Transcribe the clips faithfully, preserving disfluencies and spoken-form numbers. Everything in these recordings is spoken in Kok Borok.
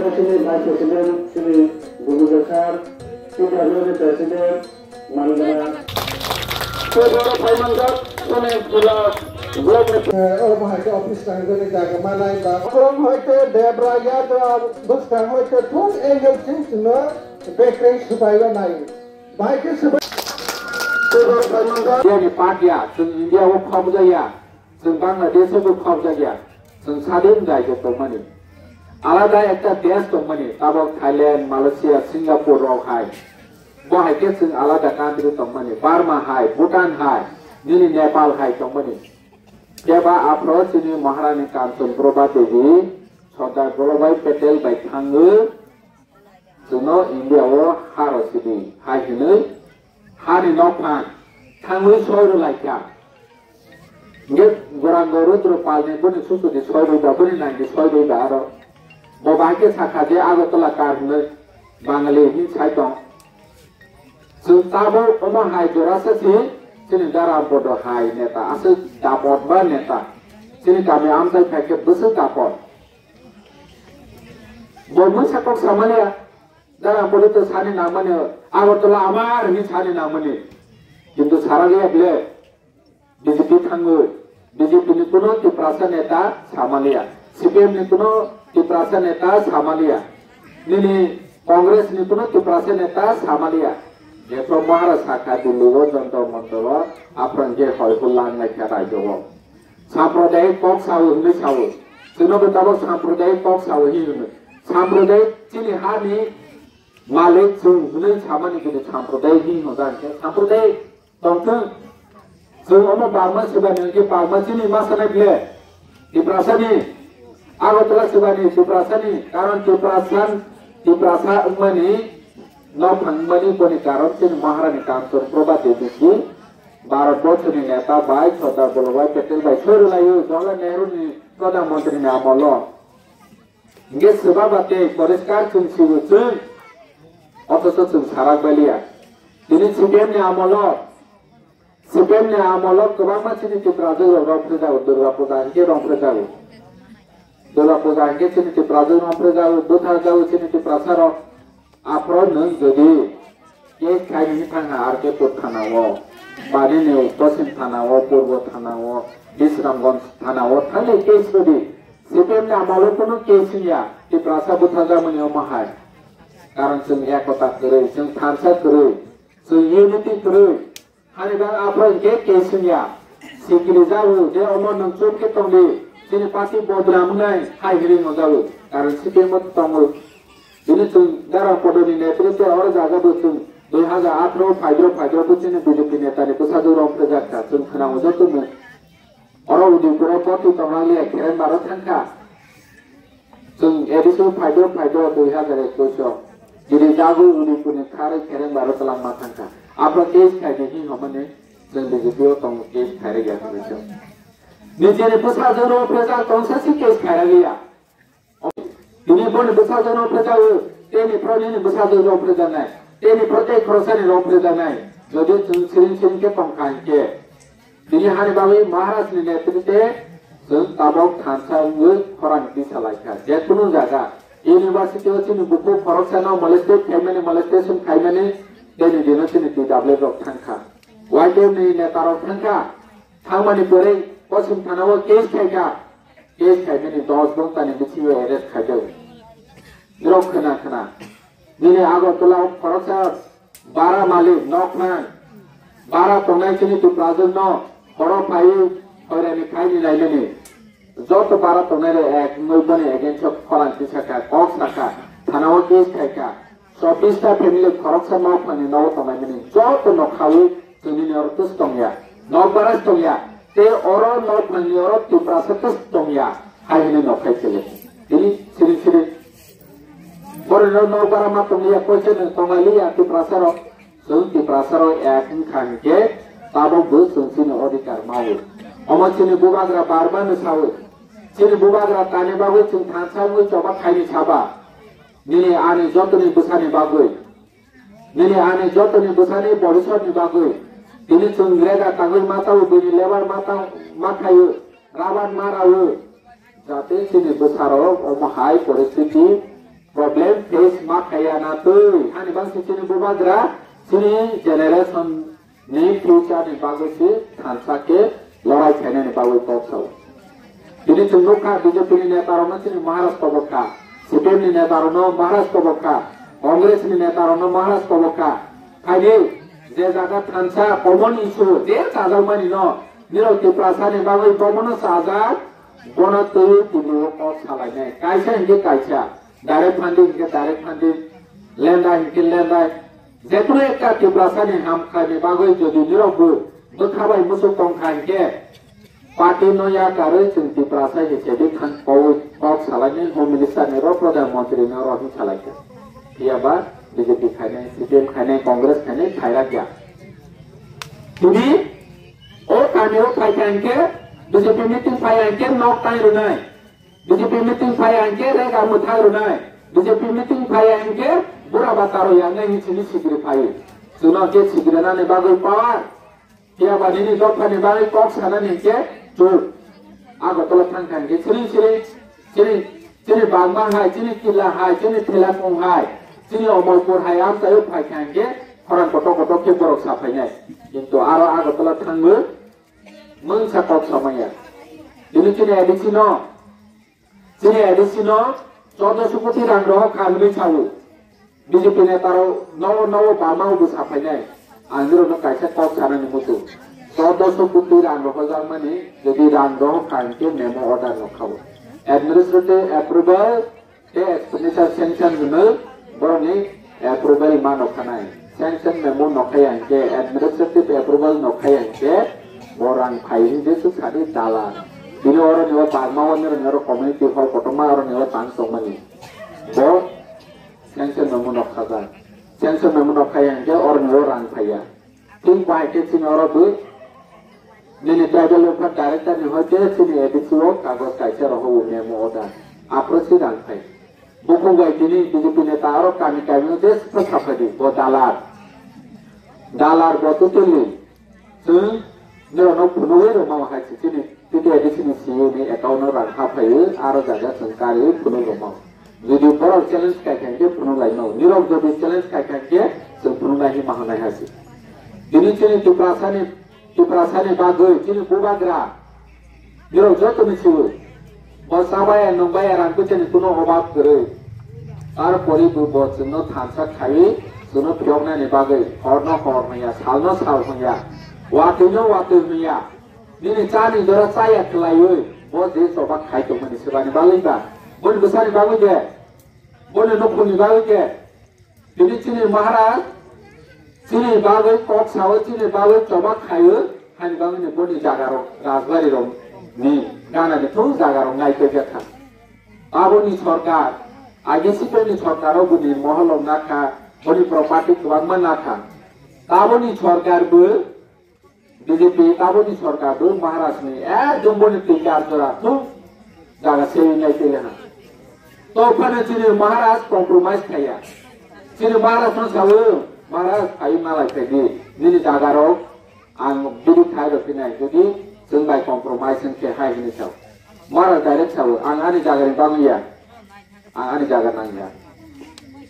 Chini Vice President, chini Bubuja Sir, P W D President, Mangala. Keboro phaimanjak, chini Pula Block ni. Eh, oro bahai khe office tangwi jaga manai ba. From hoite Debra Yadra bwskang hoite thung angel sing sino bekreng subai ba nai. Bahai khe subai. Keboro phaimanjak. India ni part ya, chwng India o khobjaya. Chwng Bangladesh o bo khobjakya, chwng sadin raijyo tongmani. Alada ekta desh tongmani, tabok Thailand, Malaysia, Singapore rok hai. Bo hai khe chwng alada country tongmani, Burma hai, Bhutan hai, nini Nepal hai tongmani. Keba aphro chini Maharani Kanchan Prabha Devi, Sardar Vallabhbhai Patel bai thangwi, Chwngno India o ha rw sidi hai hwnwi hani nokphang thangwi soi rw lai kha. Hwnkhe Gorango Rudra Palni boni susudi soi rw ba, boni nangdi soi rw ba aro. Bo bahai khe sakha je Agartala kar hwnwi Bangali hwnwi sai tong. Chwng tabuk omo hai jorasa si chini Dara Bodo hai neta aswk dapot ba neta. Chini kami amchai phai khe bwswk dapot. Bo mungsa kok samaliya, Dara Bodo to sani nangmani, Agartala amar hwnwi sani nangmani. Kintu sara liya bile, B J P thangwi, B J P ni kuno Tiprasa neta samaliya, C P M ni kuno Tiprasa neta samaliya, nini Congress ni kuno Tiprasa neta samaliya. Jepro Maharaj sakha Delhi o Jantar Mantar o, aphrang je hoi hulang lai kha raijyo o. Sampradayik kok sao hwnwi sao. Chwngno bo tabok sampradayik kok sao hi hwnwi. Sampradayik chini hani malik chwng hwnwi samani kini sampradayik hi hwnwi hwnkhe sampradayik tongthwng. Chwng omo bagma swbani hwnkhe bagma chini ma sanai ble. Tiprasani, Agartala swbani Tiprasani, karon Tiprasan, Tiprasa wngmani, nok thangmani boni karon chini Maharani Kanchan Prabha Devi si Bharat Borso ni neta bai Sardar Vallabhbhai Patel bai soi rwlaio Jawaharlal Nehru ni Pradhan Mantri ni amolo. Hingke swbaba tei poriskar chwng sibo chwng, othocho chwng sarak baliya. Tini C P M ni amolo, C P M ni amolo kwbangma chini Tiprajwk rok romphrejago, Durga Puja hingke romphrejago. Durga Puja hingke chini Tiprajwk romphrejago, butharjago chini Tiprasa rok. Aphro nwng jodi case khaini thangha R K Pur thana o, bani ni Poschim thana o, Purbo thana o, Bisramganj thana o, thangni case rwdi. C P M ni amolo kunu case wngya, Tiprasa butharjakmani omo hai. Karon chwng ekota kwrwi, chwng thansa kwrwi, chwng unity kwrwi. Hani bang aphro hingke case wngya. Sikiri jago je omo nwng chum khe tongdi. Chini party bodram wngnai hai hwnwi hwnjago. Karon C P M o tongo. Bini chwng Dara Podoni netrite oro jaga bo chwng dui hajar atharo phaidro phaidro bo chini B J P netani bwsajwk romphrejakha. Chwng khwnao joto nwng. Oro Udaipuro boti tongnang liya khereng baro thangkha. Chwng A D C o phaidro phaidro dui hajar ekwis o. Jiri jago Udaipurni kharwi khereng baro twlangma thangkha. Aphro case khaidi hi homani chwng B J P o tongo case khairwk ya hwnwi chwng. Nijini bwsajwk romphrejakha tongsa si case khairwk ya. Tini boni bwsajwk romphrejago, teni phro nini bwsajwk romphrejaknai, teni phro tei khoroksani romphrejaknai. Jodi chwng siring siring khe tongkha hinkhe, tini hani bagwi Maharaj ni netrite chwng tabok thansa wngwi khorang tisa laikha. Je kunu jaga, university o chini bukhuk khoroksano molested khaimani, molestation khaimani, teni dino chini T W rok thangkha. Y T F ni neta rok thangkha. Thangmani pore Poschim thana o case khaikha. Case khaimani dos ghonta ni bisingo arrest khaijak. Norok khna khna. Nini Agartala o khoroksa bara malik nok phan. Bara tongnai chini Tiprajwk no horo phaiwi hoirani khaini lainani. Joto bara tongnai rok ek wngwi boni against o khorang tisakha, kok sakha, thana o case khaikha. Chobbish ta family khoroksa nok phani nogo tongnai mani joto nokhawi chwngni ni oro tus tongya, nok bara tongya, tei oro nok phani oro Tiprasa tus tongya, hai hwnwi nokhai chwng. Tini siri siri. Borok nok bara ma tongya, koise nwng tonglai liya Tiprasa rok. Chwng Tiprasa rok ek wngkha hinkhe tabok bo chwng chini odhikar mawi. Omo chini bubagra barmani sawi. Chini bubagra tani bagwi chwng thansa wngwi choba khaini saba. Nini ani jotoni bwsani bagwi, nini ani jotoni bwsani bobisotni bagwi, tini chwng rega tangwi ma tao, bini lebar ma tao, ma khaio, raban ma rao, jate chini bwsarok omo hai poristiti, Problem face ma khaya na twi. Ani bang si chini bubagra, chini generation ni future ni bagwi si thansa khe lorai khainani bagwi kok sao. Tini chwng nukha B J P ni neta rokno chini Maharaj kobok kha, C P M ni neta rokno Maharaj kobok kha, Congress ni neta rokno Maharaj kobok kha. Khaidi je jaga thansa common issue je chajakmani no nirok Tiprasa ni bagwi bomono chajak, bono twi tini o kok salainai. Kaisa hinkhe kaisa direct funding hinkhe direct funding, lendai hinkhe lendai. Jekunu ekta Tiprasa ni hamkrai ni bagwi jodi nirok bo bwkha bai muchuk tongkha hinkhe party no yakarwi chwng Tiprasa hisabi thang kok, kok salainai Home Minister ni ro Pradhan Mantri no ro hin salaikha. Phiya ba B J P khainai, C P M khainai, Congress khainai khairak ya. Tini o kami o phaikha hinkhe B J P meeting phaiya hinkhe nok tai rwnai. B J P meeting phaiya hinkhe rega mwthang rwnai. B J P meeting phaiya hinkhe bura ba taro yangnai hin sini sikri phaio. Chwngno khe sikri nani bagwi power. Phiya ba nini dophani bagwi kok sanani hinkhe chuk. Agartala thang thang khe siring siring chini, chini Bagma hai, chini Killa hai, chini Thilapung hai, chini Omorpur hai amchaio phaikha hinkhe khorang kotor kotor khe borok saphainai. Kintu aro Agartala thangwi mungsa kok samaya. Tini chini A D C no Chini A D C no chordoso koti rang rohor kha hwnwi sao. B J P neta rok nowo nowo bama bo saphainai. Ang nirokno kaisa kok sanani muchung. Chordoso koti rang rohorjakmani, jodi rang rohor kha hinkhe memo order no khao. Administrative approval tei expenditure sanction hwnwi borokni approval ma nokhanai. Sanction memo nokhaiya hinkhe, administrative approval nokhaiya hinkhe, bo rang phai hwnwi jesuk sadi dalan. Bini oroni o bagma o nironi oro community hall kotorma oroni o tang tongmani. Bo sanction memo nokhajak. Sanction memo nokhaiya hinkhe oroni o rang phaiya. Tei bahai khe chini oro bo nini tribal welfare director ni hoi khe chini A D C o kagoj kaisa rohor memo order. Aphuru se rang phai. Bukhuk bai tini B J P neta aro kami kami o jeswkha saphai di, bo dalar. Dalar bo totally. Chwng norokno phunugwi rwma hai se chini T T A D C ni C E O ni account o rang haphaiwi aro jaga chwng kariwi phunuk rwma. Jodi borok challenge khai khai khe phunuk lai no. Nirok jodi challenge khai khai khe chwng phunuk lai hinma hwnwi hai se. Tini chini Tiprasa ni Tiprasa ni bagwi chini bubagra nirok joto ni siwi. Bo chabaya nungbaya rang puisa ni kuno obab kwrwi. Tarpore bo bo chwngno thansa khaiwi chwngno phiyoknani bagwi horno hor hwnya, salno sal hwnya, watwino watwi hwnya. Nini chani jora chaya khwlaiwi bo je choba khai tongmani swbani bagwi ba. Boni bwsani bagwi de, boni nukhungni bagwi de. Tini chini Maharaj, chini bagwi kok sao, chini bagwi choba khaio, hani bagwi ni boni jaga rok, rajbari rok ni gana ni thung jaga rok nai koi jakha. Aboni sorkar, agi siponi sorkar o boni mohol rok nakha, boni property kwbangma nakha. Aboni sorkar bo B J P taboni sorkar bo Maharaj ni ekdom boni tikar jora thung jaga se nai tele na. To phano chini Maharaj compromise khaya. Chini Maharaj no sawo, Maharaj ayu malai khaidi. Nini jaga rok ang bidi khai rok pinai jodi chwng bai compromise hwnkhe hai hini sao. Maharaj direct sawo, ang ani jaga ni bagwi ya. Ang ani jaga nangya.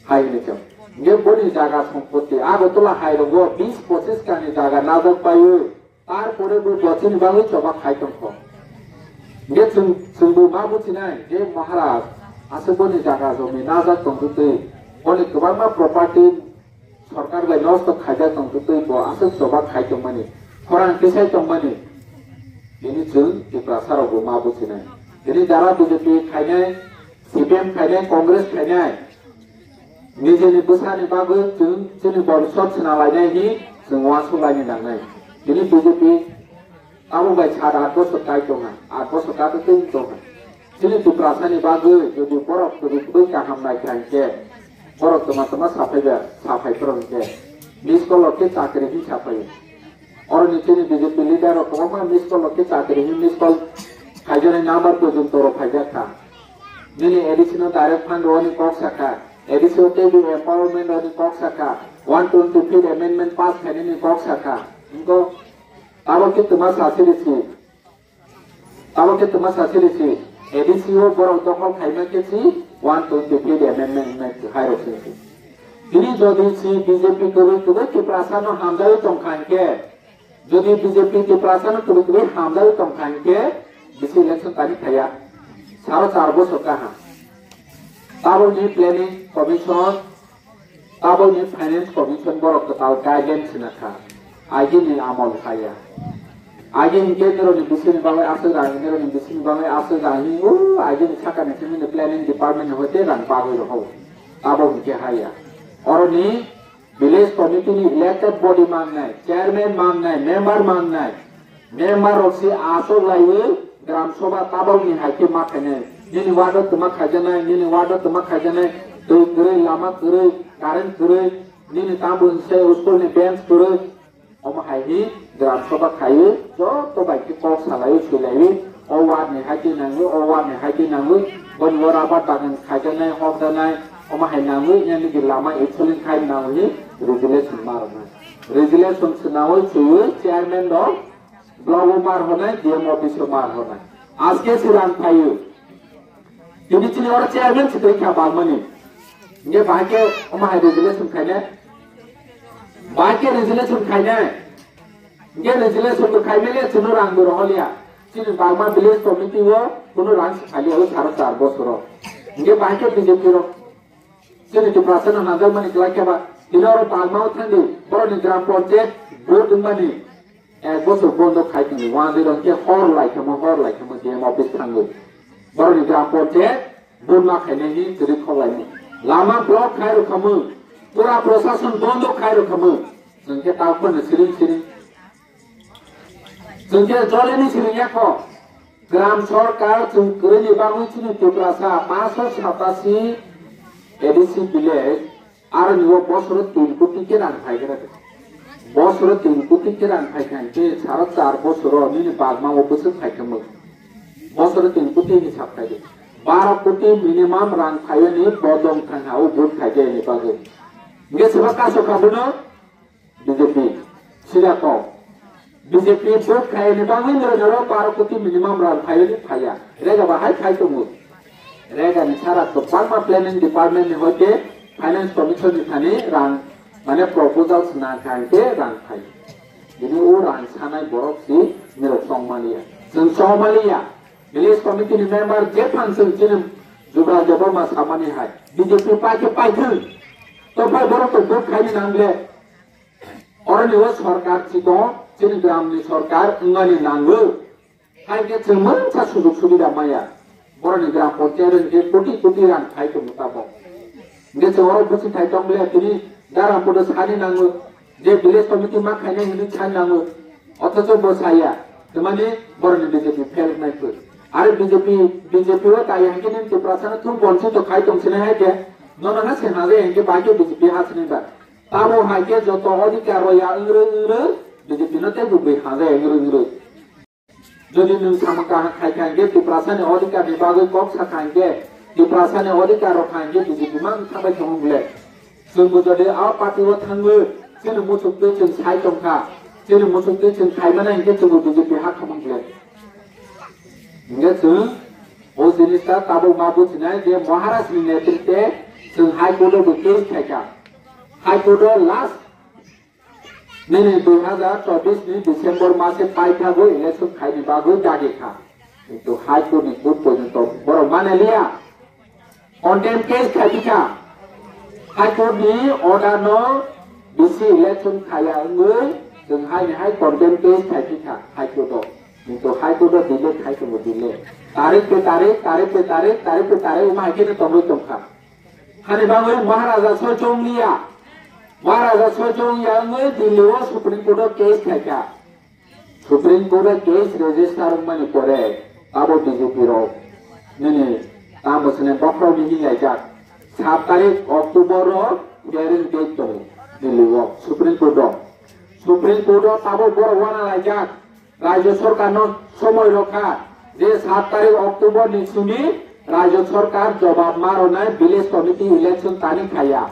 Hai hini chwng. Nge boni jaga sompoti. Agartala hai rogo bis pochis kani jaga najak paio. Tarpore bo bochini bagwi choba khai tongkho. Nge chwng, chwngbo ma buchinai je Maharaj aswk boni jaga jomi najak tongtwi twi. Boni kwbangma property Sorkar bai nosto khaijak tongtwi twi bo aswk choba khai tongmani, khorang tisai tongmani. Bini chwng Tiprasa rokbo ma buchinai. Bini dara B J P khainai, C P M khainai, Congress khainai. Nijeni bwsani bagwi chwng chini borisot swnalainai hi chwng uansuk laini nangnai. Bini B J P Abo bai sat aat bosor kai tongha, aat bosor kai tong tongha. Chini Tiprasani bagwi jodi borok kwrwi kwrwi kaham nai kha hinkhe, borok twma twma saphaiba, saphai phoro hinkhe, miss call rok khe chakri hin saphai. Oroni chini B J P leader rok kwbangma miss call rok khe chakri hin miss call khaijaknai number porjonto rok phaijak kha. Nini A D C no direct fund rwani kok sakha, A D C o teibo empowerment rwani kok sakha, one twenty fifth amendment pass khainani kok sakha. Hinkhe Abo khe twma sasiri si. Abo khe twma sasiri si. A D C o borok dokhol khaima khe si, One twenty-three amendment wngkha hai rok se. Tini jodi si B J P kwrwi kwrwi Tiprasa no hamjagwi tongkha hinkhe, jodi B J P Tiprasa no kwrwi kwrwi hamjagwi tongkha hinkhe, bisi election tani khaya. Saro char bosor kaham. Tabukni planning commission, tabukni finance commission borok kwtal guidelines sina kha. Agini amol khaya. Agi hinkhe nironi bisini bagwi aswk rang, nironi bisini bagwi aswk rang hi, o, agini sakani simi ni planning department ni hoite rang bagwi rohor. Tabuk hinkhe haya. Oroni village committee ni elected body mangnai, chairman mangnai, member mangnai. Member rok si aswk laiwi gram sabha tabuk ni hai khe ma khainai. Nini ward o twma khaijaknai, nini ward o twma khaijaknai, twi kwrwi, lama kwrwi, current kwrwi, nini tambo se school ni bench kwrwi. Omo hai hi gram sabha khaiwi joto bai khe kok salaiwi swilaiwi, o ward ni hai khe nangwi, o ward ni hai khe nangwi, boni o rubber bagan khaijaknai, hokjaknai, omo hai nangwi, yani ki lama excellent khai nangwi resolution ma rwnai. Resolution swnawi swiwi chairman rok block o mar honai, D M office o mar honai. Aske si rang phaio. Tini chini oro chairman si twi kha balmani. Nge bahai khe omo hai resolution khaine. Bahai khe resolution khaine. Nge resolution bo khaimele chini rang bo roholia. Chini Bagma village committee o kuno rang si khalia o saro char bosoro. Nge bahai khe B J P rok. Chini Tiprasa no hamjakmani kwlai khe ba, tini oro Bagma o thangdi, borokni gram panchayat vote wngmani, ek bosor bondo khai tongdi, wanjwi rok khe hor lai khamo, hor lai khamo, D M office thangwi. Borokni gram panchayat vote ma khainai hi kwrwi khok laimani. Lama block khai rw khamo, pura prosason bondo khai rw khamo. Chwng khe ta phano siring siring. Chwng khe jolini simi yakho gram sorkar chwng kwrwini bagwi chini Tiprasa panch sho satasi A D C village, aroni o bosoro tin koti khe rang phai khe rw. Bosoro tin koti khe rang phai kha hinkhe saro char bosoro nini bagma o bwswk phai khe mwk. Bosoro tin koti hisab khai di. Baro koti minimum rang phaiwi ni bodong thang ha o vote khai khe ni bagwi. Hinkhe soba kaso kha bono B J P, sida kok. B J P vote khaini bagwi noro noro baro koti minimum rang phaiwi phaiya. Rega bahai khai tongo. Rega ni sara to bangma planning department ni hoite finance commission ni thani rang mane proposal sna khai ke rang phai. Bini o rang sanai borok si nirok tong maliya. Chwng tong maliya. Village committee ni member je phan chwng chini Jubra Debbarma samani hai. B J P pai ke pai thung. To pai borok to vote khaini nangle. Oroni o sorkar chikon, chini gram ni sorkar wngmani nango. Hai khe chwng mungsa sujug subida maya. Boroni gram panchayat hwnkhe koti koti rang khai tongo tabok. Hwnkhe chwng oro buchi thai tong bele tini dara podo sani nango. Je village committee ma khainai hwnwi sani nango. Othocho bo saya. Twmani boroni B J P fail wngnai khe. Are B J P, B J P o tai hwnkhe nini Tiprasa no thung bonsi to khai tong sinai hai khe. Nono ha se hajai hwnkhe bai khe B J P ha sinai ba. Tamo hai khe joto odhikar rw ya wngrw wngrw, B J P no tei bo bui hajai wngrw wngrw. Jodi nwng samung kaham khai kha hinkhe Tiprasani odhikar ni bagwi kok sa kha hinkhe, Tiprasani odhikar rok kha hinkhe B J P mang thabai thangwi bwle. Chwng bo jodi a party o thangwi chini muchuk twi chwng sai tong kha, chini muchuk twi chwng khai mano hinkhe chwng bo B J P ha khamung bwle. Hinkhe chwng o jinis ta tabuk ma bujinai je Maharaj ni netritwe chwng High Court o bo case khai kha. High Court o last nini dui hazar chobbish ni December mase paithago election khaini bagwi dagi kha. Kintu High Court ni court porjonto borok manaliya. Contempt case khai kha. High Court ni order no bisi election khaya wngwi chwng haini hai contempt case khai kha High Court o. Kintu High Court o delay khai tongo delay. Tarik pe tarik, tarik pe tarik, tarik pe tarik wngma hai khe tongwi tongkha. Hani bagwi Maharaja soi chong liya. Maharaja soi chong ya wngwi Delhi o Supreme Court o case khai kha. Supreme Court o case register wngmani pore abo B J P rok nini tamo sene bokhorok ni hinlaijak. Sat tarik October o hearing date tongo Delhi o Supreme Court o. Supreme Court o tabuk borok wana laijak. Rajya sorkar no somoi rokha je sat tarik October ni simi Rajya sorkar jobab ma rwnai village committee election tani khaya.